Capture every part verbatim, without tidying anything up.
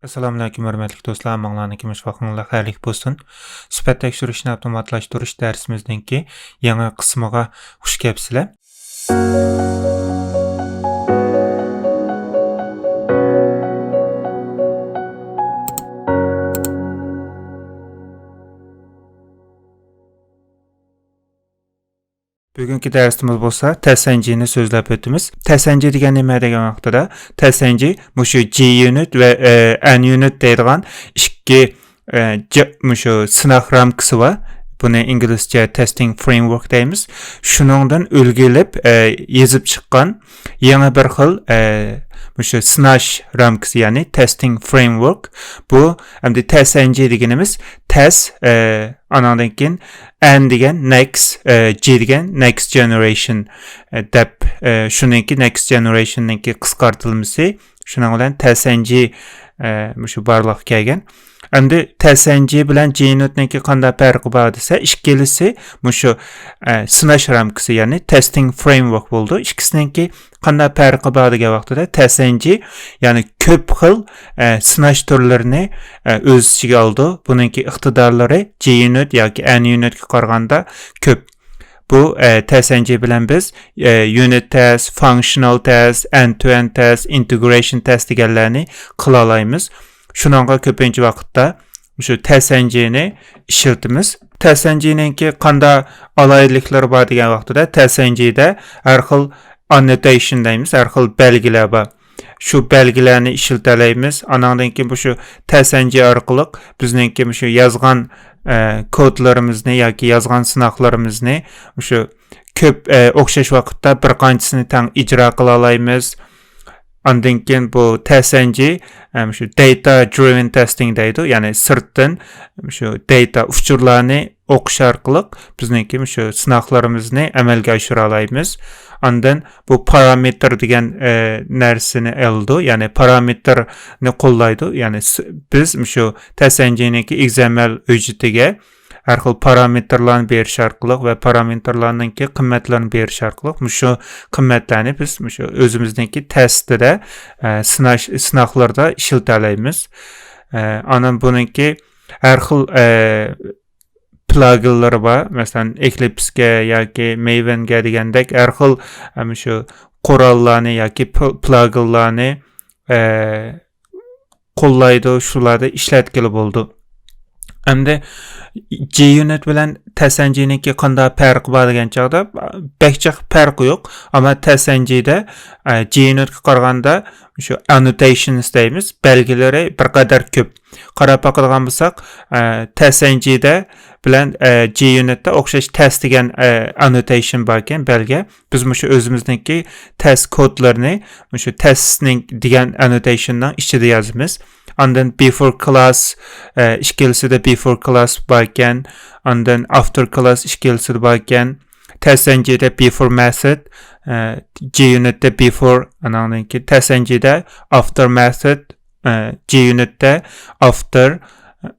ئەسسالامۇئەلەيكۇم، ھۆرمەتلىك دوستلار، ھەممىڭلارنىڭكى مۇشۇ ۋاقتىڭلار خەيرلىك بولسۇن. سۈپەت تەكشۈرۈشنى ئاپتوماتلاشتۇرۇش دەرسىمىزنىڭكى يېڭى قىسمىغا خۇش كەپسىلەر. بۈگۈنكى دەرسىمىز بولسا تەسەنجىنى سۆزلەپ ئۆتىمىز. تەسەنجى دېگەن نېمە دېگەن ۋاقتىدا، تەسەنجى مۇشۇ جي يۇنىت ۋە، ئە، ئەن يۇنىت دەيدىغان ئىككى، ئە، جا-، مۇشۇ سىناق رامكىسى بار. بۇنى ئىنگلىزچە تېستىڭ فرېيمۋورك دەيمىز. شۇنىڭدىن ئۈلگە ئېلىپ، ئە، يېزىپ چىققان يېڭى بىر خىل، ئە، مۇشۇ سىناش رامكىسى، يەنى تېستىڭ فرېيمۋورك. بۇ ئەمدى تەسەنجى دېگىنىمىز تەس، ئە، ئانىڭدىن كېيىن ئەن دېگەن نېكىست، ئە، جى دېگەن نېكىست جېنېرەيشىن، ئە، دەپ، ئە، شۇنىڭكى نېكىست جېنېرەيشىننىڭكى قىسقارتىلمىسى. شۇنىڭ بىلەن تەسەنجى، ئە، مۇشۇ بارلىققا كەلگەن. ئەمدى تەسەنجى بىلەن جي يۇنىتنىڭكى قانداق پەرقى بار دېسە، ئىككىلىسى مۇشۇ، ئە، سىناش رامكىسى، يەنى تېستىڭ فرېيمۋورك بولىدۇ. ئىككىسىنىڭكى قانداق پەرقى بار دېگەن ۋاقتىدا، تەسەنجى، يەنى كۆپ خىل، ئە، سىناش تۈرلىرىنى، ئە، ئۆز ئىچىگە ئالىدۇ. بۇنىڭكى ئىقتىدارلىرى جي يۇنىت ياكى ئەن يۇنىتكە قارىغاندا كۆپ. بۇ، ئە، تەسەنجى بىلەن بىز، ئە، يۇنىت تېست، فانكشىنال تېست، ئېند تۇ ئېند تېست، ئىنتېگرەيشىن تېست دېگەنلەرنى قىلالايمىز. شۇنىڭغا كۆپىنچە ۋاقىتتا مۇشۇ تەسەنجىنى ئىشلىتىمىز. تەسەنجىنىڭكى قانداق ئالاھىدىلىكلىرى بار دېگەن ۋاقتىدا، تەسەنجىدە ھەر خىل ئاننوتەيشىن دەيمىز، ھەر خىل بەلگىلەر بار. شۇ بەلگىلەرنى ئىشلىتەلەيمىز. ئاناندىن كېيىن مۇشۇ تەسەنجى ئارقىلىق بىزنىڭكى مۇشۇ يازغان، ئە، كودلىرىمىزنى ياكى يازغان سىناقلىرىمىزنى مۇشۇ كۆپ، ئە، ئوخشاش ۋاقىتتا بىر قانچىسىنى تەڭ ئىجرا قىلالايمىز. ئاندىن كېيىن بۇ تەسەنجى، ئە، مۇشۇ داتا درىۋېن تېستىڭ دەيدۇ، يەنى سىرتتىن مۇشۇ داتا ئۇچۇرلارنى ئوقۇش ئارقىلىق بىزنىڭكى مۇشۇ سىناقلىرىمىزنى ئەمەلگە ئاشۇرالايمىز. ئاندىن بۇ پارامېتىر دېگەن، ئە، نەرسىنى ئالىدۇ، يەنى پارامېتىرنى قوللايدۇ. يەنى س-، بىز مۇشۇ تەسەنجىنىڭكى ئېكس ئېم ئېل ھۆججىتىگە ھەر خىل پارامېتىرلارنى بېرىش ئارقىلىق ۋە پارامېتىرلارنىڭكى قىممەتلىرىنى بېرىش ئارقىلىق مۇشۇ قىممەتلەرنى بىز مۇشۇ ئۆزىمىزنىڭكى تېستىدە، ئە، سىناش، سىناقلىرىدا ئىشلىتەلەيمىز. ئە، ئاندىن بۇنىڭكى ھەر خىل، ئە، پلاگىنلىرى بار. مەسىلەن، ئېكلىپسكە ياكى مەيۋەنگە دېگەندەك ھەر خىل، ئە، مۇشۇ قوراللارنى ياكى پل-، پلاگىنلارنى، ئە، قوللايدۇ، شۇلاردا ئىشلەتكىلى بولىدۇ. ئەمدى جي يۇنىت بىلەن تەسەنجىنىڭكى قانداق پەرقى بار دېگەن چاغدا، بەك جىق پەرقى يوق. ئەمما تەسەنجىدە، ئە، جي يۇنىتقا قارىغاندا شۇ ئاننوتەيشنس دەيمىز، بەلگىلىرى بىر قەدەر كۆپ. قاراپ باقىدىغان بولساق، ئە، تەسەنجىدە بىلەن، ئە، جي يۇنىتتا ئوخشاش تېست دېگەن، ئە، ئاننوتەيشن باركەن، بەلگە. بىز مۇشۇ ئۆزىمىزنىڭكى تېست كودلىرىنى مۇشۇ تېستنىڭ دېگەن ئاننوتەيشننىڭ ئىچىدە يازىمىز. ئاندىن بىفور كلاس، ئە، ئىككىلىسىدە بىفور كلاس باركەن. ئاندىن ئافتېر كلاس ئىككىلىسىدە باركەن. تېست ئېن جىدا بىفور مېتود، ئە، جي يۇنىتتا بىفور، ئاناندىن كېيىن تېست ئېن جىدا ئافتېر مېتود، ئە، جي يۇنىتتا ئافتېر.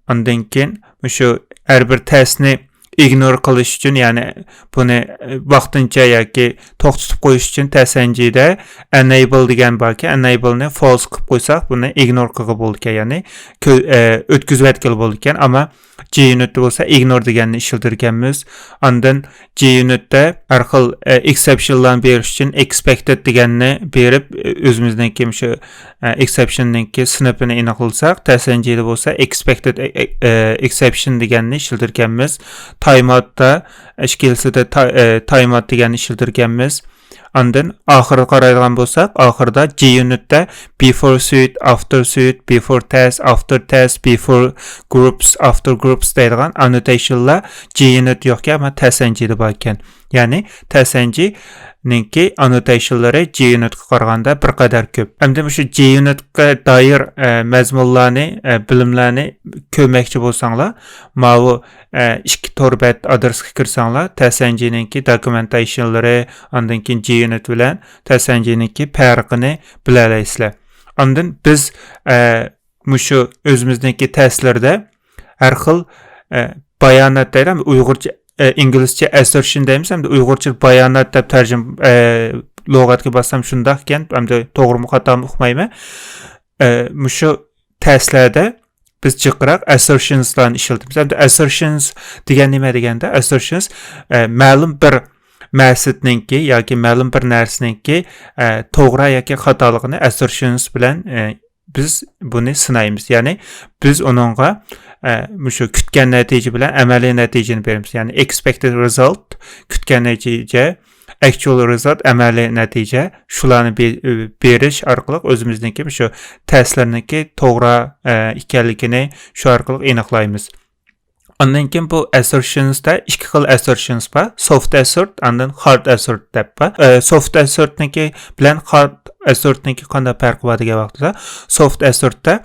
ئاندىن كېيىن مۇشۇ ھەر بىر تېستنى ئىگنور قىلىش ئۈچۈن، يەنى بۇنى، ئە، ۋاقتىنچە ياكى توختىتىپ قويۇش ئۈچۈن تېست ئېن جىدا ئېنەيبىل دېگەن باركەن، ئېنەيبىلنى فالس قىلىپ قويساق، بۇنى ئىگنور قىلغىلى بولىدىكەن، يەنى كۆ-، ئە، ئۆتكۈزۈۋەتكىلى بولىدىكەن. ئەمما جي يۇنىتتا بولسا ئىگنور دېگەننى ئىشلىتىدىكەنمىز. ئاندىن جي يۇنىتتا ھەر خىل، ئە، ئېكسېپشنلارنى بېرىش ئۈچۈن ئېكسپېكتېد دېگەننى بېرىپ، ئۆزىمىزنىڭكى مۇشۇ، ئە، ئېكسېپشننىڭكى سىنىپىنى ئېنىقلىساق، تېست ئېن جىدا بولسا ئېكسپېكتېد، ئە، ئە، ئېكسېپشن دېگەننى ئىشلىتىدىكەنمىز. تايم ئاۋتتا، ئىككىلىسىدە تا-، ئە، تايم ئاۋت دېگەننى ئىشلىتىدىكەنمىز. ئاندىن ئاخىرىغا قارايدىغان بولساق، ئاخىرىدا جي يۇنىتتا بىفور سۇيت، ئافتېر سۇيت، بىفور تېست، ئافتېر تېست، بىفور گروپس، ئافتېر گروپس دەيدىغان ئاننوتەيشنلار جي يۇنىت يوقكەن، ئەمما تېست ئېن جىدا باركەن. يەنى تېست ئېن جىنىڭكى ئاننوتەيشنلىرى جي يۇنىتقا قارىغاندا بىر قەدەر كۆپ. ئەمدى مۇشۇ جي يۇنىتقا دائىر، ئە، مەزمۇنلارنى، ئە، بىلىملەرنى كۆرمەكچى بولساڭلار، ماۋۇ ئە، ئىككى تور بەت ئادرېسقا كىرسەڭلار، تېست ئېن جىنىڭكى دوكۇمېنتەيشنلىرى، ئاندىن كېيىن جي يۇنىت بىلەن تېست ئېن جىنىڭكى پەرقىنى بىلەلەيسىلەر. ئاندىن بىز، ئە، مۇشۇ ئۆزىمىزنىڭكى تېستلىرىدە ھەر خىل، ئە، بايانات دەيدۇ، ئۇيغۇرچە، ئە، ئىنگلىزچە ئەسسېرشن دەيمىز، ھەمدە ئۇيغۇرچە بايانات دەپ تەرجىمە، ئە، لۇغەتكە باسسام شۇنداق ئىكەن، ھەمدە توغرىمۇ خاتامۇ ئۇقمايمەن. ئە، مۇشۇ تەستلەردە بىز جىقراق assertions لارنى ئىشلىتىمىز. ئەمدى assertions دېگەن نېمە دېگەندە، assertions، ئە، مەلۇم بىر مەسىتنىڭكى ياكى مەلۇم بىر نەرسىنىڭكى، ئە، توغرا ياكى خاتالىقىنى assertions بىلەن، ئە، بىز بۇنى سىنايمىز. يەنى بىز ئۇنىڭغا، ئە، مۇشۇ كۈتكەن نەتىجە بىلەن ئەمەلىي نەتىجىنى بېرىمىز. يەنى expected result، كۈتكەن نەتىجە، actual result، ئەمەلىي نەتىجە، شۇلارنى بې-، بېرىش ئارقىلىق ئۆزىمىزنىڭكى مۇشۇ تەستلەرنىڭكى توغرا، ئە، ئىكەنلىكىنى شۇ ئارقىلىق ئېنىقلايمىز. ئاندىن كېيىن بۇ assertions دا ئىككى خىل assertions بار. Soft assert، ئاندىن hard assert دەپ بار. ئە، soft assert نىڭكى بىلەن hard assert نىڭكى قانداق پەرقى بار دېگەن ۋاقتىدا، soft assert تا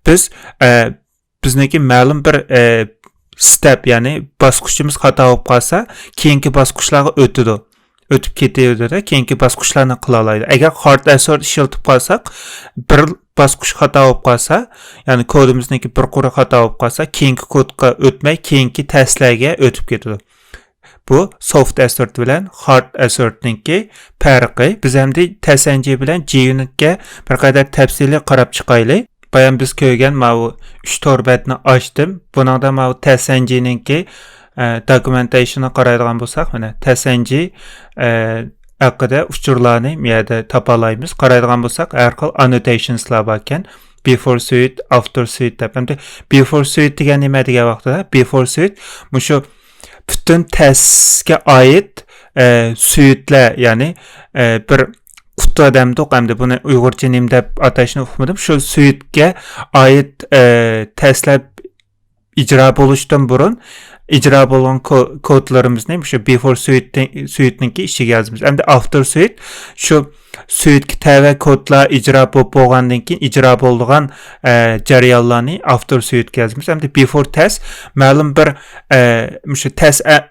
بىز، ئە، بىزنىڭكى مەلۇم بىر، ئە، step، يەنى باسقۇچىمىز خاتا بولۇپ قالسا، كېيىنكى باسقۇچلارغا ئۆتىدۇ. ئۆتۈپ كېتىۋېرىدۇ، كېيىنكى باسقۇچلارنى قىلالايدۇ. ئەگەر hard assert ئىشلىتىپ قالساق، بىر باسقۇچ خاتا بولۇپ قالسا، يەنى كودىمىزنىڭكى بىر قۇرى خاتا بولۇپ قالسا، كېيىنكى كودقا ئۆتمەي، كېيىنكى تەستلەرگە ئۆتۈپ كېتىدۇ. بۇ soft assert بىلەن hard assert نىڭكى پەرقى. بىز ئەمدى تەست ئېن جى بىلەن جي يۇنىت كە بىر قەدەر تەپسىلىي قاراپ چىقايلى. بايام بىز كۆرگەن ماۋۇ ئۈچ تور بەتنى ئاچتىم. بۇنىڭدا ماۋۇ تەست ئېن جى نىڭكى، ئە، documentation نى قارايدىغان بولساق، مانا تەست ئېن جى، ئە، ھەققىدە ئۇچۇرلارنى بۇ يەردە تاپالايمىز. قارايدىغان بولساق، ھەر خىل annotations لار باركەن. Before suite، after suite دەپ. ئەمدى before suite دېگەن نېمە دېگەن ۋاقتىدا، before suite مۇشۇ پۈتۈن تەستكە ئائىت، ئە، سۈيۈتلەر، يەنى، ئە، بىر قۇتا دەمدۇق، ئەمدى بۇنى ئۇيغۇرچە نېمە دەپ ئاتاشنى ئۇقمىدىم. شۇ سۈيۈتكە ئائىت، ئە، تەستلەر ئىجرا بولۇشتىن بۇرۇن ئىجرا بولغان كو-، كودلىرىمىزنى مۇشۇ before سۈيۈتتىن-، سۈيۈتنىڭكى ئىچىگە يازىمىز. ئەمدى after سۈيۈت شۇ سۈيۈتكە تەۋە كودلار ئىجرا بولۇپ بولغاندىن كېيىن، ئىجرا بولىدىغان، ئە، جەريانلارنى after سۈيۈتكە يازىمىز. ئەمدى before تەست مەلۇم بىر، ئە، مۇشۇ تەست، ئە،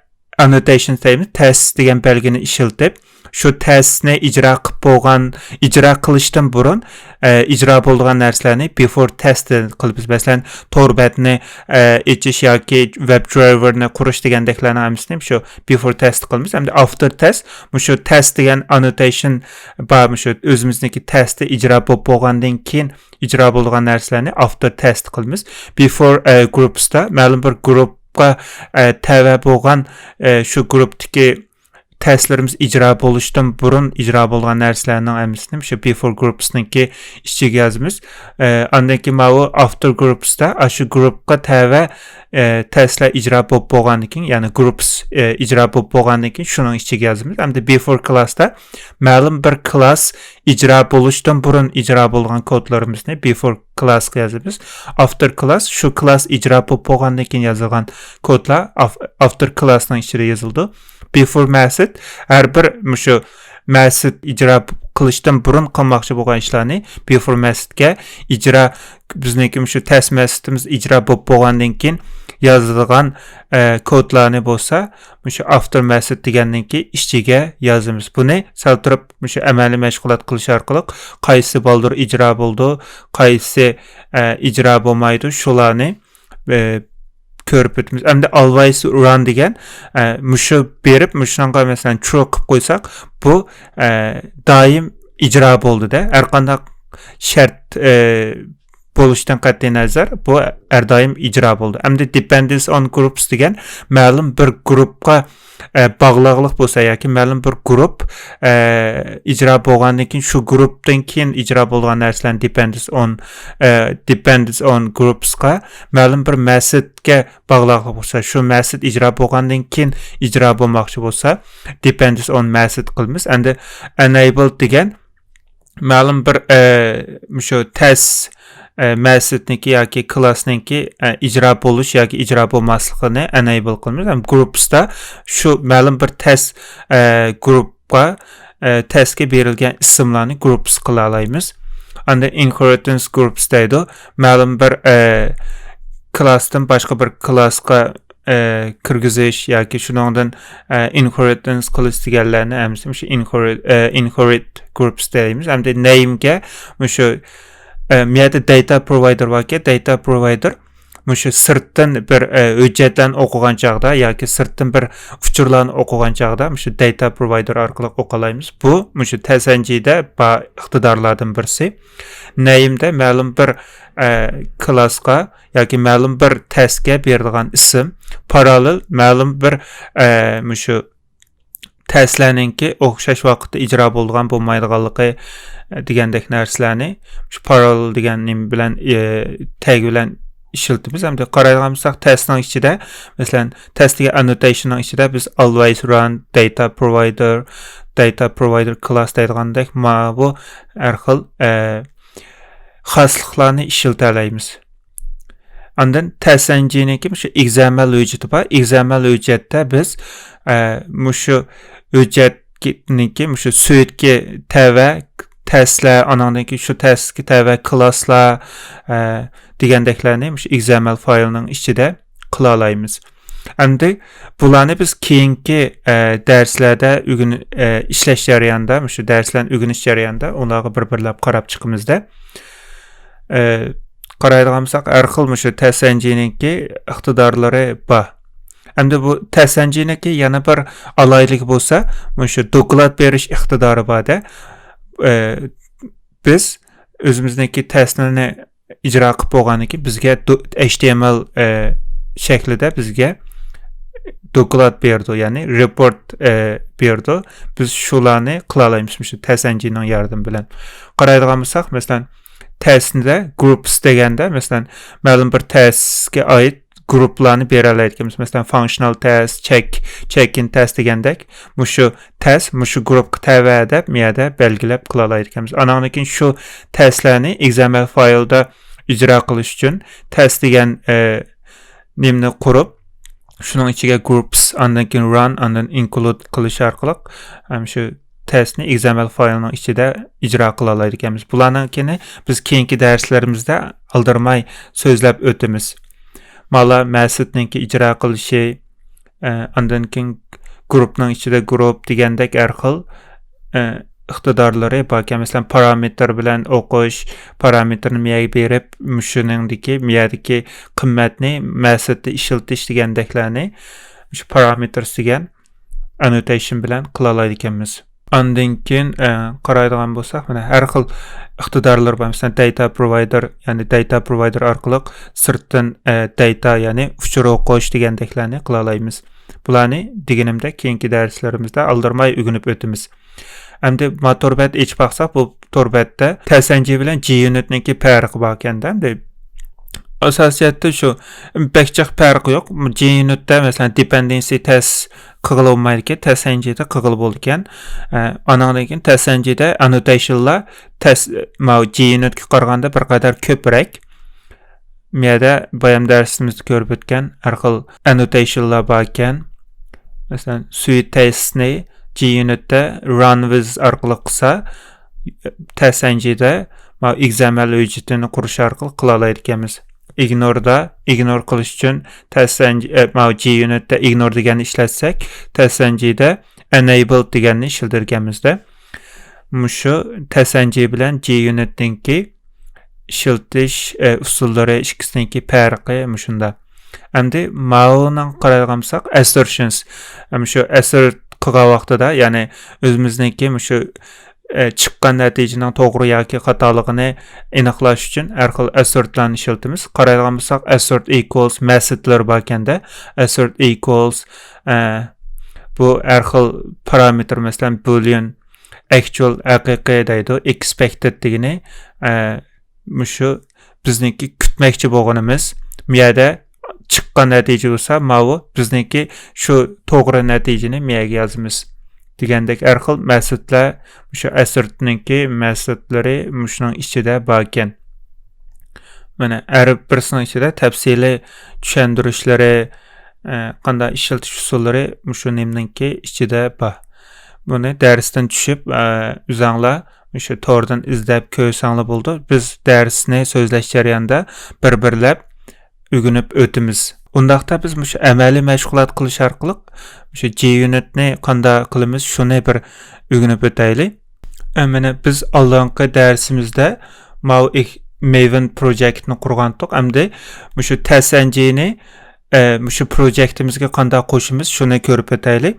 annotation دەيمىز، تەست دېگەن بەلگىنى ئىشلىتىپ، شۇ تەستنى ئىجرا قىلىپ بولغان، ئىجرا قىلىشتىن بۇرۇن، ئە، ئىجرا بولىدىغان نەرسىلەرنى before تەست قىلىمىز. مەسىلەن، تور بەتنى، ئە، ئېچىش ياكى ۋېب درايۋېرنى قۇرۇش دېگەندەكلەرنىڭ ھەممىسىنى مۇشۇ before تەست قىلىمىز. ئەمدى after تەست، مۇشۇ تەست دېگەن annotation بار، مۇشۇ ئۆزىمىزنىڭكى تەستى ئىجرا بولۇپ بولغاندىن كېيىن ئىجرا بولىدىغان نەرسىلەرنى after تەست قىلىمىز. Before، ئە، groups تا مەلۇم بىر گۇرۇپقا، ئە، تەۋە بولغان، ئە، شۇ گۇرۇپتىكى تەستلىرىمىز ئىجرا بولۇشتىن بۇرۇن ئىجرا بولغان نەرسىلەرنىڭ ھەممىسىنى شۇ before groups نىڭكى ئىچىگە يازىمىز. ئە، ئاندىن كېيىن ماۋۇ after groups تا ئاشۇ گۇرۇپقا تەۋە، ئە، تەستلەر ئىجرا بولۇپ بولغاندىن كېيىن، يەنى groups، ئە، ئىجرا بولۇپ بولغاندىن كېيىن شۇنىڭ ئىچىگە يازىمىز. ئەمدى before كلاس تا مەلۇم بىر كلاس ئىجرا بولۇشتىن بۇرۇن ئىجرا بولغان كودلىرىمىزنى before كلاسقا يازىمىز. After كلاس شۇ كلاس ئىجرا بولۇپ بولغاندىن كېيىن يازىلغان كودلار af-، after كلاسنىڭ ئىچىدە يېزىلىدۇ. Before مەسىت ھەر بىر مۇشۇ مەسىت ئىجرا قىلىشتىن بۇرۇن قىلماقچى بولغان ئىشلارنى before مەسىتكە ئىجرا، بىزنىڭكى مۇشۇ تەست مەسىتىمىز ئىجرا بولۇپ بولغاندىن كېيىن يازىدىغان، ئە، كودلارنى بولسا مۇشۇ after مەسىت دېگەننىڭكى ئىچىگە يازىمىز. بۇنى سەل تۇرۇپ مۇشۇ ئەمەلىي مەشغۇلات قىلىش ئارقىلىق قايسى بالدۇر ئىجرا بولىدۇ، قايسى، ئە، ئىجرا بولمايدۇ، شۇلارنى، ئە، كۆرۈپ ئۆتىمىز. ئەمدى always run دېگەن، ئە، مۇشۇ بېرىپ، مۇشۇنىڭغا مەسىلەن true قىلىپ قويساق، بۇ، ئە، دائىم ئىجرا بولدى-دە. ھەر قانداق شەرت، ئە، بولۇشتىن قەتئىي نەزەر، بۇ ھەر دائىم ئىجرا بولىدۇ. ئەمدى depends on groups دېگەن مەلۇم بىر گۇرۇپقا، ئە، باغلاقلىق بولسا ياكى مەلۇم بىر گۇرۇپ، ئە، ئىجرا بولغاندىن كېيىن شۇ گۇرۇپتىن كېيىن ئىجرا بولغان نەرسىلەرنى depends on، ئە، depends on groups قا مەلۇم بىر مەسىتكە باغلاقلىق بولسا، شۇ مەسىت ئىجرا بولغاندىن كېيىن ئىجرا بولماقچى بولسا، depends on مەسىت قىلىمىز. ئەمدى enable دېگەن مەلۇم بىر، ئە، مۇشۇ تەست، ئە، مەسىتنىڭكى ياكى كلاسنىڭكى، ئە، ئىجرا بولۇش ياكى ئىجرا بولماسلىقىنى enable قىلىمىز. ھەم groups تا شۇ مەلۇم بىر تەست، ئە، گۇرۇپقا، ئە، تەستكە بېرىلگەن ئىسىملارنى groups قىلالايمىز. ئاندىن inheritance groups دەيدۇ. مەلۇم بىر، ئە، كلاستىن باشقا بىر كلاسقا ئە، كىرگۈزۈش ياكى شۇنىڭدىن، ئە، inheritance قىلىش دېگەنلەرنى ھەممىسى مۇشۇ inherit، ئە، inherit groups دەيمىز. ئەمدى name گە مۇشۇ، ئە، مۇ يەردە data provider باركەن، data provider مۇشۇ سىرتتىن بىر، ئە، ھۆججەتلەرنى ئوقۇغان چاغدا ياكى سىرتتىن بىر ئۇچۇرلارنى ئوقۇغان چاغدا مۇشۇ data provider ئارقىلىق ئوقالايمىز. بۇ مۇشۇ تەست ئېن جىدە بار ئىقتىدارلاردىن بىرسى. Name دە مەلۇم بىر، ئە، كلاسقا ياكى مەلۇم بىر تەستكە بېرىدىغان ئىسىم، پاراللېل مەلۇم بىر، ئە، مۇشۇ تەستلەرنىڭكى ئوخشاش ۋاقىتتا ئىجرا بولىدىغان بولمايدىغانلىقى، ئە، دېگەندەك نەرسىلەرنى شۇ پاراللېل دېگەن نېمە بىلەن، ئە، تەگ بىلەن ئىشلىتىمىز. ئەمدى قارايدىغان بولساق، تەستنىڭ ئىچىدە، مەسىلەن، تەست دېگەن ئاننوتېيشننىڭ ئىچىدە بىز ئالۋەيس ران، داتا پروۋايدېر، داتا پروۋايدېر كلاس دەيدىغاندەك، ماۋۇ ھەر خىل، ئە، خاسلىقلارنى ئىشلىتەلەيمىز. ئاندىن تەست ئەنجىنىڭكى مۇشۇ ئېگزەمەل ھۆججىتى بار. ئېگزەمەل ھۆججەتتە بىز، ئە، مۇشۇ ھۆججەتنىڭكى مۇشۇ سۈيتكە تەۋە تەستلەر، ئانىڭدىن كېيىن شۇ تەستكە تەۋە كلاسلار، ئە، دېگەندەكلەرنى مۇشۇ ئېگزەمەل فايلنىڭ ئىچىدە قىلالايمىز. ئەمدى بۇلارنى بىز كېيىنكى، ئە، دەرسلەردە ئۆگىن-، ئە، ئىشلەش جەريانىدا، مۇشۇ دەرسلەرنى ئۆگىنىش جەريانىدا ئۇلارغا بىر-بىرلەپ قاراپ چىقىمىزدە. ئە، قارايدىغان بولساق، ھەر خىل مۇشۇ تەست ئەنجىنىڭكى ئىقتىدارلىرى بار. ئەمدى بۇ تەست ئەنجىنىڭكى يەنە بىر ئالاھىدىلىكى بولسا، مۇشۇ دوكلات بېرىش ئىقتىدارى بار-دە. ئە، بىز ئۆزىمىزنىڭكى تەستلىرىنى ئىجرا قىلىپ بولغاندىن كېيىن بىزگە دو-، ئەيچ تى ئېم ئېل، ئە، شەكلىدە بىزگە دوكلات بېرىدۇ، يەنى رېپورت، ئە، بېرىدۇ. بىز شۇلارنى قىلالايمىز مۇشۇ تەست ئەنجىننىڭ ياردىمى بىلەن. قارايدىغان بولساق، مەسىلەن، تەستتە گۇرۇپس دېگەندە، مەسىلەن، مەلۇم بىر تەستكە ئائىت گۇرۇپلارنى بېرەلەيدىكەنمىز. مەسىلەن، فانكشنال تەست، چەك، چەك ئىن تەست دېگەندەك. مۇشۇ تەست مۇشۇ گۇرۇپقا تەۋە دەپ مۇ يەردە بەلگىلەپ قىلالايدىكەنمىز. ئاناندىن كېيىن شۇ تەستلەرنى ئېگزەمەل فايلدا ئىجرا قىلىش ئۈچۈن تەست دېگەن، ئە، نېمىنى قۇرۇپ، شۇنىڭ ئىچىگە گۇرۇپس، ئاندىن كېيىن ران، ئاندىن ئىنكلۇد قىلىش ئارقىلىق ھەم شۇ تەستنى ئېگزەمەل فايلنىڭ ئىچىدە ئىجرا قىلالايدىكەنمىز. بۇلارنىڭكىنى بىز كېيىنكى دەرسلىرىمىزدە ئالدىرىماي سۆزلەپ ئۆتىمىز. مانا مەسىتنىڭكى ئىجرا قىلىشى، ئە، ئاندىن كېيىن گۇرۇپنىڭ ئىچىدە گۇرۇپ دېگەندەك ھەر خىل، ئە، ئىقتىدارلىرى باركەن. مەسىلەن، پارامېتىر بىلەن ئوقۇش، پارامېتىرنى مۇ يەرگە بېرىپ، مۇشۇنىڭدىكى، مۇ يەردىكى قىممەتنى مەسىتتە ئىشلىتىش دېگەندەكلەرنى مۇشۇ پارامېتىرس دېگەن ئاننوتېيشن بىلەن قىلالايدىكەنمىز. ئاندىن كېيىن، ئە، قارايدىغان بولساق، مانا ھەر خىل ئىقتىدارلار بار. مەسىلەن، داتا پروۋايدېر، يەنى داتا پروۋايدېر ئارقىلىق سىرتتىن، ئە، داتا، يەنى ئۇچۇر ئوقۇش دېگەندەكلەرنى قىلالايمىز. بۇلارنى دېگىنىمدەك كېيىنكى دەرسلىرىمىزدە ئالدىرىماي ئۆگىنىپ ئۆتىمىز. ئەمدى ما تور بەت ئېچىپ باقساق، بۇ تور بەتتە تەست ئەنجى بىلەن جي يۇنىتنىڭكى پەرقى باركەن-دە. ئەمدى ئاساسىيەتتە شۇ بەك جىق پەرقى يوق. جي يۇنىتتا، مەسىلەن، دېپەندېنسى تەست قىلغىلى بولمايدىكەن، تەست ئەنجىدە قىلغىلى بولىدىكەن. ئە، ئانىڭدىن كېيىن تەست ئەنجىدە ئاننوتېيشنلار تەست، ماۋۇ جي يۇنىتقا قارىغاندا بىر قەدەر كۆپرەك. مۇ يەردە بايام دەرسىمىزدە كۆرۈپ ئۆتكەن ھەر خىل ئاننوتېيشنلار باركەن. مەسىلەن، سۈيت تەستنى جي يۇنىتتا ران ۋىز ئارقىلىق قىلسا، تەست ئەنجىدە ماۋۇ ئېگزەمەل ھۆججىتىنى قۇرۇش ئارقىلىق قىلالايدىكەنمىز. ئىگنوردا، ئىگنور قىلىش ئۈچۈن تەست ئەنجى-، ئە، ماۋۇ جي يۇنىتتا ئىگنور دېگەننى ئىشلەتسەك، تەست ئەنجىدە ئېنەيبىل دېگەننى ئىشلىتىدىكەنمىز-دە. مۇشۇ تەست ئەنجى بىلەن جي يۇنىتنىڭكى ئىشلىتىش، ئە، ئۇسۇللىرى ئىككىسىنىڭكى پەرقى مۇشۇنداق. ئەمدى ماۋۇنىڭ قارايدىغان بولساق، ئەسسېرشنس. مۇشۇ ئەسسېرت قىلغان ۋاقتىدا، يەنى ئۆزىمىزنىڭكى مۇشۇ، ئە، چىققان نەتىجىنىڭ توغرا ياكى خاتالىقىنى ئېنىقلاش ئۈچۈن ھەر خىل ئەسسېرتلارنى ئىشلىتىمىز. قارايدىغان بولساق، ئەسسېرت ئىكۋالس مەسىتلىرى باركەن-دە، ئەسسېرت ئىكۋالس، ئە، بۇ ھەر خىل پارامېتىر، مەسىلەن، بولىيان، ئەكچۇئال، ھەقىقىي دەيدۇ، ئېكسپېكتېد دېگىنى، ئە، مۇشۇ بىزنىڭكى كۈتمەكچى بولغىنىمىز. مۇ يەردە چىققان نەتىجە بولسا، ماۋۇ بىزنىڭكى شۇ توغرا نەتىجىنى مۇ يەرگە يازىمىز. دېگەندەك ھەر خىل مەسىتلەر، مۇشۇ ئەسسېرتنىڭكى مەسىتلىرى مۇشۇنىڭ ئىچىدە باركەن. مانا ھەر بىرسىنىڭ ئىچىدە تەپسىلىي چۈشەندۈرۈشلىرى، ئە، قانداق ئىشلىتىش ئۇسۇللىرى مۇشۇ نېمىنىڭكى ئىچىدە بار. بۇنى دەرستىن چۈشۈپ، ئە، ئۆزەڭلار مۇشۇ توردىن ئىزدەپ كۆرسەڭلار بولىدۇ. بىز دەرسنى سۆزلەش جەريانىدا بىر-بىرلەپ ئۆگىنىپ ئۆتىمىز. ئۇنداقتا بىز مۇشۇ ئەمەلىي مەشغۇلات قىلىش ئارقىلىق مۇشۇ جي يۇنىتنى قانداق قىلىمىز، شۇنى بىر ئۆگىنىپ ئۆتەيلى. ئە، مانا بىز ئالدىنقى دەرسىمىزدە ماۋۇ ئېك-، مەيۋىن پروجېكتنى قۇرغانتۇق. ئەمدى مۇشۇ تەست ئەنجىنى ئە، مۇشۇ پروجېكتىمىزگە قانداق قوشىمىز، شۇنى كۆرۈپ ئۆتەيلى.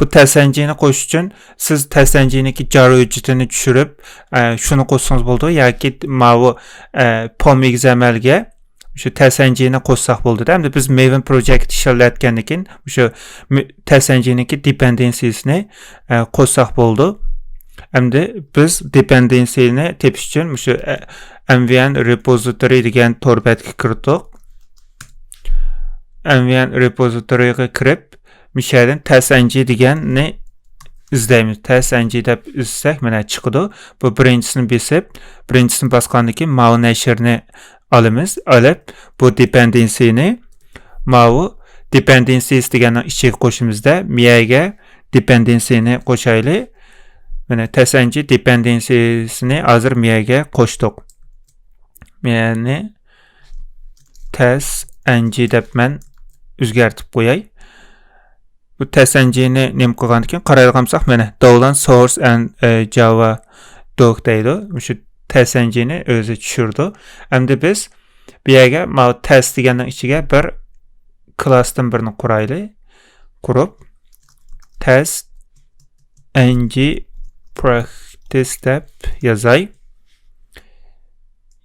بۇ تەس ئەن جىنى قوشۇش ئۈچۈن سىز تەس ئەن جىنىڭكى جار ھۆججىتىنى چۈشۈرۈپ، ئە، شۇنى قوشسىڭىز بولىدۇ ياكى ماۋۇ، ئە، پوم ئېگزېمەلگە شۇ تەس ئەن جىنى قوشساق بولىدۇ. ئەمدى بىز مېۋىن پروجېكت ئىشلەتكەندىن كېيىن شۇ مې-، تەس ئەن جىنىڭكى دېپەندېنسىسىنى، ئە، قوشساق بولىدۇ. ئەمدى بىز دېپەندېنسىنى تېپىش ئۈچۈن مۇشۇ، ئە، ئەم ۋى ئەن رېپوزىتورى دېگەن تور بەتكە كىردۇق. ئەم ۋى ئەن رېپوزىتورىغا كىرىپ، مۇشۇ يەردىن تەس ئەن جى دېگەننى ئىزدەيمىز. تەس ئەن جى دەپ ئىزدىسەك، مانا چىقىدۇ. بۇ بىرىنچىسىنى بېسىپ، بىرىنچىسىنى باسقاندىن كېيىن ماۋۇ نەشرنى ئالىمىز. ئېلىپ، بۇ دېپەندېنسىنى ماۋۇ دېپەندېنسىس دېگەننىڭ ئىچىگە قوشىمىزدا، مىيەگە دېپەندېنسىنى قوشايلى. مانا تەس ئەن جى دېپەندېنسىسىنى ھازىر مىيەگە قوشتۇق. مىيەنى تەس ئەن جى دەپ مەن ئۆزگەرتىپ قوياي. بۇ تەس ئەن جىنى نېمە قىلغاندىكىن قارايدىغان بولساق، مانا، download source and، ئە، Java doc دەيدۇ. مۇشۇ تەس ئەن جىنى ئۆزى چۈشۈرىدۇ. ئەمدى بىز بۇ يەرگە ماۋۇ تەس دېگەننىڭ ئىچىگە بىر كلاستىن بىرنى قۇرايلى. قۇرۇپ، تەس ئەن جى practice دەپ يازاي.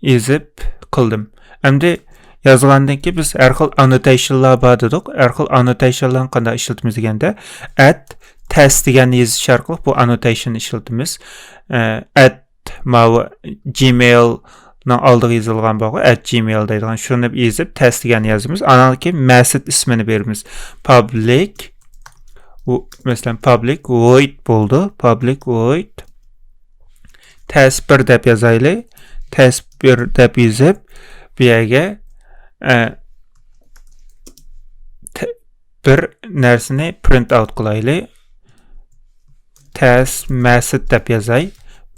يېزىپ قىلدىم. ئەمدى يازغاندىن كېيىن بىز ھەر خىل ئاننوتېيشنلار بار دېدۇق. ھەر خىل ئاننوتېيشنلارنى قانداق ئىشلىتىمىز دېگەندە، ئەت تەس دېگەننى يېزىش ئارقىلىق بۇ ئاننوتېيشننى ئىشلىتىمىز. ئە، ئەت ماۋۇ جىمېيلنىڭ ئالدىغا يېزىلغان بارغۇ، ئەت جىمېيل دەيدىغان، شۇنى يېزىپ تەس دېگەننى يازىمىز. ئانان كېيىن مېتود ئىسمىنى بېرىمىز. پابلىك، ۋو-، مەسىلەن، پابلىك ۋويد بولدى. پابلىك ۋويد تەس بىر دەپ يازايلى. تەس بىر دەپ يېزىپ، بۇ يەرگە، ئە، تە-، بىر نەرسىنى پرىنت ئاۋت قىلايلى. تەس مېتود دەپ يازاي.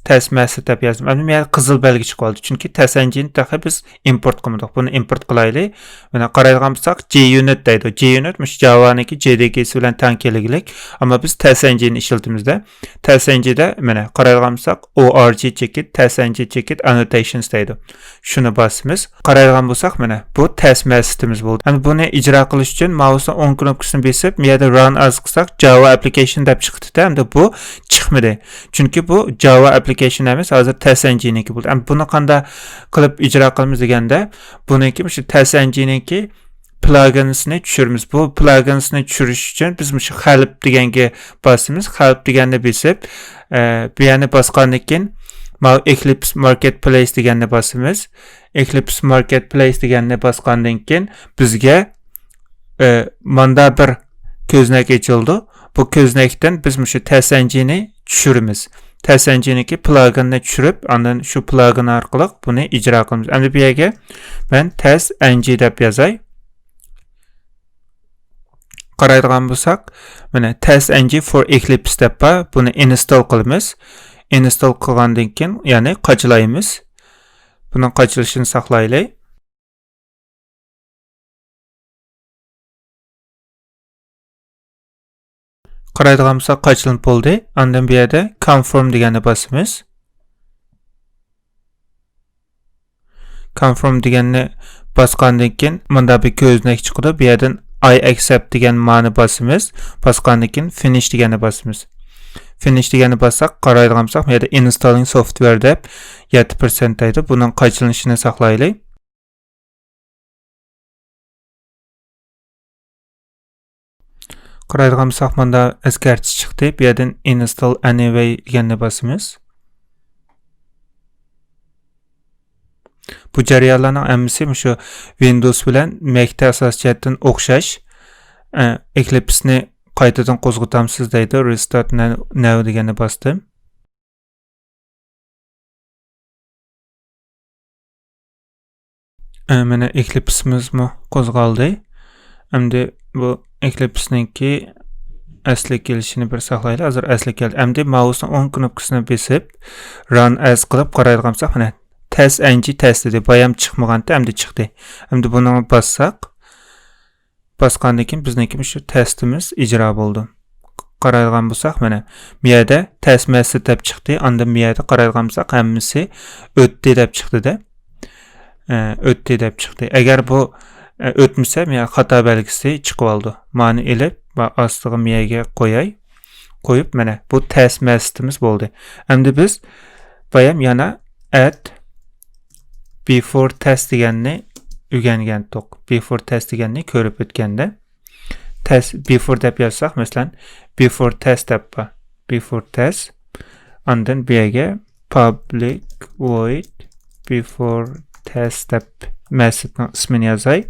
تەس مېتود دەپ يازدىم. ئەمدى مەن قىزىل بەلگە چىقىۋالدى. چۈنكى تەس ئەن جىنى تېخى بىز ئىمپورت قىلمىدۇق. بۇنى ئىمپورت قىلايلى. مانا قارايدىغان بولساق، جي يۇنىت دەيدۇ. جي يۇنىت مۇشۇ جاۋانىڭكى جې دى كېسى بىلەن تەڭ كېلىگلىك. ئەمما بىز تەس ئەن جىنى ئىشلىتىمىز-دە. تەس ئەن جىدە، مانا، قارايدىغان بولساق، ئو ئار جى چېكىت، تەس ئەن جى چېكىت، ئاننوتېيشنس دەيدۇ. شۇنى باسىمىز. قارايدىغان بولساق، مانا، بۇ تەس مېتودىمىز بولدى. ئەمدى بۇنى ئىجرا قىلىش ئۈچۈن ماۋۇسنىڭ ئوڭ كنوپكىسىنى بېسىپ، بۇ يەردە ران ئاز قىلساق، جاۋا ئەپلىكېيشن دەپ چىقتى-دە، ئەمدى بۇ چىقمىدى. چۈنكى بۇ جاۋا ئەپلىكېيشن ئەمەس، ھازىر تەس ئەن جىنىڭكى بولدى. ئەمدى بۇنى قانداق قىلىپ ئىجرا قىلىمىز دېگەندە، بۇنىڭكى مۇشۇ تەس ئەن جىنىڭكى پلاگىنسنى چۈشۈرىمىز. بۇ پلاگىنسنى چۈشۈرۈش ئۈچۈن بىز مۇشۇ خەلپ دېگەنگە باسىمىز. خەلپ دېگەننى بېسىپ، ئە، بۇ يەرنى باسقاندىن كېيىن، ماۋۇ ئېكلىپس ماركېت پلەيس دېگەننى باسىمىز. ئېكلىپس ماركېت پلەيس دېگەننى باسقاندىن كېيىن، بىزگە، ئە، ماندا بىر كۆزنەك ئېچىلىدۇ. بۇ كۆزنەكتىن بىز مۇشۇ تەس ئەن جىنى چۈشۈرىمىز. تەس ئەن جىنىڭكى پلاگىننى چۈشۈرۈپ، ئاندىن شۇ پلاگىن ئارقىلىق بۇنى ئىجرا قىلىمىز. ئەمدى بۇ يەرگە مەن تەس ئەن جى دەپ يازاي. قارايدىغان بولساق، مانا، تەس ئەن جى فور ئېكلىپس دەپ بار. بۇنى ئىنستال قىلىمىز. ئىنستال قىلغاندىن كېيىن، يەنى قاچىلايمىز. بۇنىڭ قاچىلىشىنى ساقلايلى. قارايدىغان بولساق، قاچىلىنىپ بولدى. ئاندىن بۇ يەردە كونفىرم دېگەننى باسىمىز. كونفىرم دېگەننى باسقاندىن كېيىن، مۇندا بىر كۆزنەك چىقىدۇ. بۇ يەردىن ئاي ئەكسەپت دېگەن مانى باسىمىز. باسقاندىن كېيىن، فىنىش دېگەننى باسىمىز. فىنىش دېگەننى باسساق، قارايدىغان بولساق، بۇ يەردە ئىنستاللىڭ سوفتۋېر دەپ يەتتە پىرسەنت دەيدۇ. بۇنىڭ قاچىلىنىشىنى ساقلايلى. قارايدىغان بولساق، ماندا ئەسكەرتىش چىقتى. بۇ يەردىن ئىنستال ئەنىۋەي دېگەننى باسىمىز. بۇ جەريانلارنىڭ ھەممىسى مۇشۇ ۋىندوۋس بىلەن مەكتە ئاساسىي جەھەتتىن ئوخشاش. ئە، ئېكلىپسنى قايتىدىن قوزغىتامسىز دەيدۇ. رېستارت نەۋ دېگەننى باستىم. ئە، مانا ئېكلىپسىمىزمۇ قوزغالدى. ئەمدى بۇ ئېكلىپسنىڭكى ئەسلىگە كېلىشىنى بىر ساقلايلى. ھازىر ئەسلىگە كەلدى. ئەمدى ماۋۇسنىڭ ئوڭ كنوپكىسىنى بېسىپ، ران ئەز قىلىپ قارايدىغان بولساق، مانا، تەس ئەن جى تەس دېدى. بايام چىقمىغانتى، ئەمدى چىقتى. ئەمدى بۇنى باسساق، باسقاندىن كېيىن بىزنىڭكى مۇشۇ تەستىمىز ئىجرا بولىدۇ. قارايدىغان بولساق، مانا، بۇ يەردە تەس مەسىت دەپ چىقتى. ئاندىن بۇ يەردە قارايدىغان بولساق، ھەممىسى ئۆتتى دەپ چىقتىدە. ئە، ئۆتتى دەپ چىقتى. ئەگەر بۇ ئە، ئۆتمىسە، مانا خاتا بەلگىسى چىقىۋالىدۇ. مانى ئېلىپ، ما ئاستىغا مىيەگە قوياي. قويۇپ، مانا بۇ تەس مەسىتىمىز بولدى. ئەمدى بىز بايام يەنە ئەت بىفور تەس دېگەننى ئۆگەنگەنتۇق. بىفور تەس دېگەننى كۆرۈپ ئۆتكەندە. تەس، بىفور دەپ يازساق، مەسىلەن، بىفور تەس دەپ بار. بىفور تەس. ئاندىن بۇ يەرگە پابلىك ۋويد بىفور تەس دەپ مەسىتنىڭ ئىسمىنى يازاي.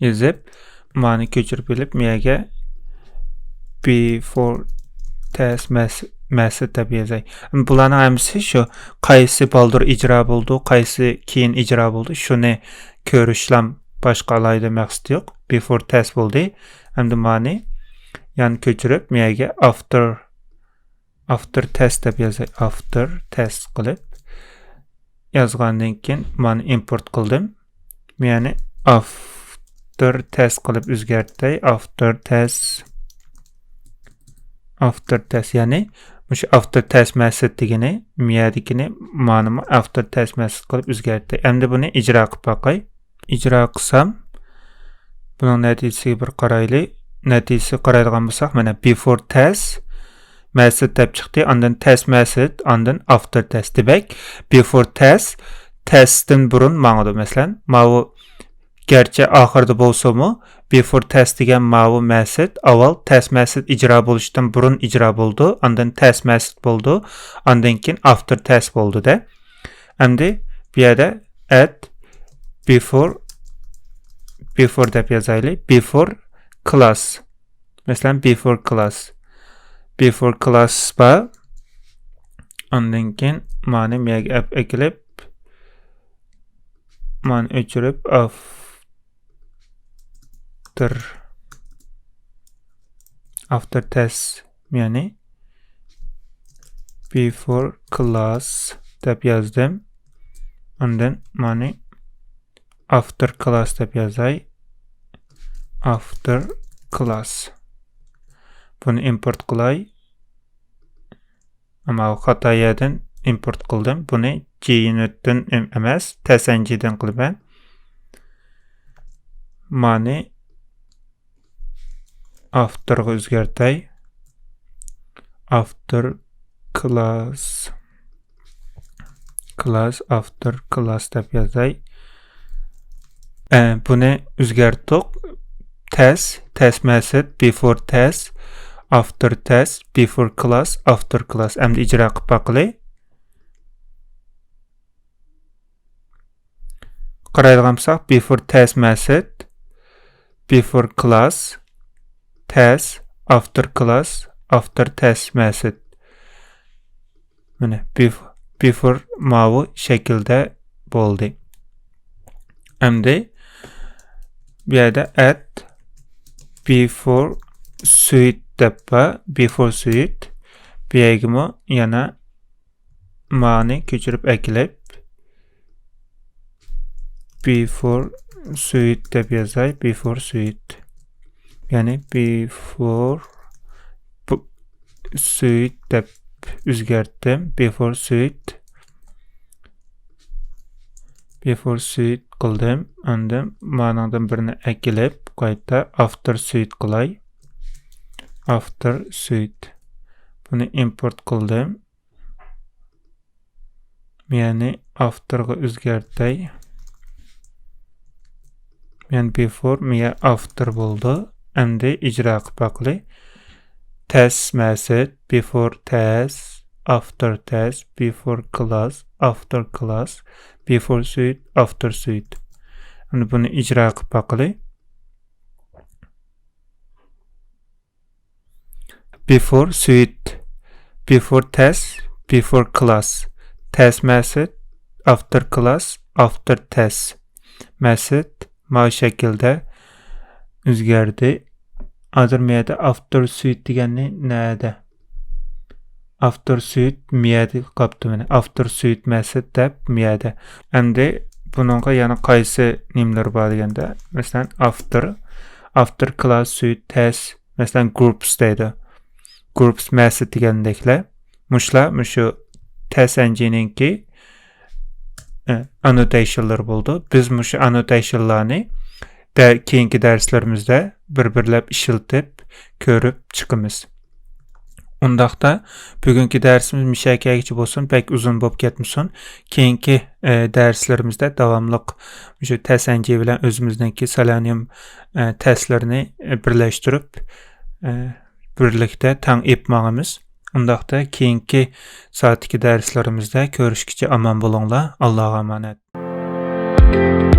يېزىپ، مانى كۆچۈرۈپ ئېلىپ، بۇ يەرگە بىفور تەس مەس-، مەسىت دەپ يازاي. بۇلارنىڭ ھەممىسى شۇ، قايسى بالدۇر ئىجرا بولىدۇ، قايسى كېيىن ئىجرا بولىدۇ، شۇنى كۆرۈشلام باشقا ئالاھىدە مەقسىتى يوق. بىفور تەس بولدى. ئەمدى مانى يەنە كۆچۈرۈپ، مۇ يەرگە ئافتېر، ئافتېر تەس دەپ يازاي. ئافتېر تەس قىلىپ يازغاندىن كېيىن مانى ئىمپورت قىلدىم. يەنى ئافتېر تەس قىلىپ ئۆزگەرتەي. ئافتېر تەس، ئافتېر تەس، يەنى مۇشۇ ئافتېر تەس مەسىت دېگىنى، مۇ يەردىكىنى مانىمۇ ئافتېر تەس مەسىت قىلىپ ئۆزگەرتەي. ئەمدى بۇنى ئىجرا قىلىپ باقاي. ئىجرا قىلسام، بۇنىڭ نەتىجىسىگە بىر قارايلى. نەتىجىسىگە قارايدىغان بولساق، مانا بىفور تەس مەسىت دەپ چىقتى، ئاندىن تەس مەسىت، ئاندىن ئافتېر تەس. دېمەك، بىفور تەس تەستىن بۇرۇن ماڭىدۇ. مەسىلەن، ماۋۇ گەرچە ئاخىرىدا بولسىمۇ، بىفور تەس دېگەن ماۋۇ مەسىت ئاۋۋال تەس مەسىت ئىجرا بولۇشتىن بۇرۇن ئىجرا بولىدۇ، ئاندىن تەس مەسىت بولىدۇ، ئاندىن كېيىن ئافتېر تەس بولىدۇ-دە. ئەمدى بۇ يەردە ئەت بىفور، بىفور دەپ يازايلى. بىفور كلاس. مەسىلەن، بىفور كلاس. بىفور كلاس بار. ئاندىن كېيىن مانى مۇ يەرگە ئەپ-، ئەكېلىپ، مانى ئۆچۈرۈپ، ئافتېر، ئافتېر تەس، يەنى بىفور كلاس دەپ يازدىم. ئاندىن مانى ئافتېر كلاس دەپ يازاي. ئافتېر كلاس. بۇنى ئىمپورت قىلاي. ئەمما خاتا يەردىن ئىمپورت قىلدىم. بۇنى جي يۇنىتتىن ئەم-، ئەمەس، تەس ئەن جىدىن قىلىمەن. مانى ئافتېرغا ئۆزگەرتەي. ئافتېر كلاس، كلاس، ئافتېر كلاس دەپ يازاي. ئە، بۇنى ئۆزگەرتتۇق. تەس، تەس مەسىت، بىفور تەس، ئافتېر تەس، بىفور كلاس، ئافتېر كلاس. ئەمدى ئىجرا قىلىپ باقىلى. قارايدىغان بولساق، بىفور تەس مەسىت، بىفور كلاس، تەس، ئافتېر كلاس، ئافتېر تەس مەسىت. مانا، بىف-، بىفور ماۋۇ شەكىلدە بولدى. ئەمدى بۇ يەردە ئەت بىفور سۈيت دەپ بار، بىفور سۈيت. بۇ يەرگىمۇ يەنە مانى كۆچۈرۈپ ئەكېلىپ، بىفور سۈيت دەپ يازاي، بىفور سۈيت. يەنى بىفور بۇ-، سۈيت دەپ ئۆزگەرتتىم. بىفور سۈيت. بىفور سۈيت قىلدىم. ئاندىن مانىڭدىن بىرنى ئەكېلىپ، قايتا ئافتېر سۈيت قىلاي. ئافتېر سۈيت. بۇنى ئىمپورت قىلدىم. يەنى ئافتېرغا ئۆزگەرتەي. يەنى بىفور، مىيە ئافتېر بولىدۇ. ئەمدى ئىجرا قىلىپ باقىلى. تەس مەسىت، بىفور تەس، ئافتېر تەس، بىفور كلاس، ئافتېر كلاس، بىفور سۈيت، ئافتېر سۈيت. ئەمدى بۇنى ئىجرا قىلىپ باقىلى. بىفور سۈيت، بىفور تەس، بىفور كلاس، تەس مەسىت، ئافتېر كلاس، ئافتېر تەس مەسىت. ماۋۇ شەكىلدە ئۆزگەردى. ھازىر مۇ يەردە ئافتېر سۈيت دېگەننى نەدە؟ ئافتېر سۈيت مۇ يەردە قاپتۇ مانا. ئافتېر سۈيت مەسىت دەپ مۇ يەردە. ئەمدى بۇنىڭغا يەنە قايسى نېمىلەر بار دېگەندە، مەسىلەن، ئافتېر، ئافتېر كلاس سۈيت تەس، مەسىلەن، گروپس دەيدۇ. گروپس مەسىت دېگەندەكلەر. مۇشۇلار، مۇشۇ تەس ئەن جىنىڭكى، ئە، ئاننوتەيشنلىرى بولىدۇ. بىز مۇشۇ ئاننوتەيشنلارنى دە-، كېيىنكى دەرسلىرىمىزدە بىر-بىرلەپ ئىشلىتىپ كۆرۈپ چىقىمىز. ئۇنداقتا بۈگۈنكى دەرسىمىز مۇشەكەگىچە بولسۇن، بەك ئۇزۇن بولۇپ كەتمىسۇن. كېيىنكى، ئە، دەرسلىرىمىزدە داۋاملىق مۇشۇ تەسەنجى بىلەن ئۆزىمىزنىڭكى سېلېنىيۇم، ئە، تەستلىرىنى، ئە، بىرلەشتۈرۈپ، ئە، بىرلىكتە تەڭ ئېلىپ ماڭىمىز. ئۇنداقتا كېيىنكى سائەتتىكى دەرسلىرىمىزدە كۆرۈشكىچە ئامان بولۇڭلار. ئاللاغا ئامانەت.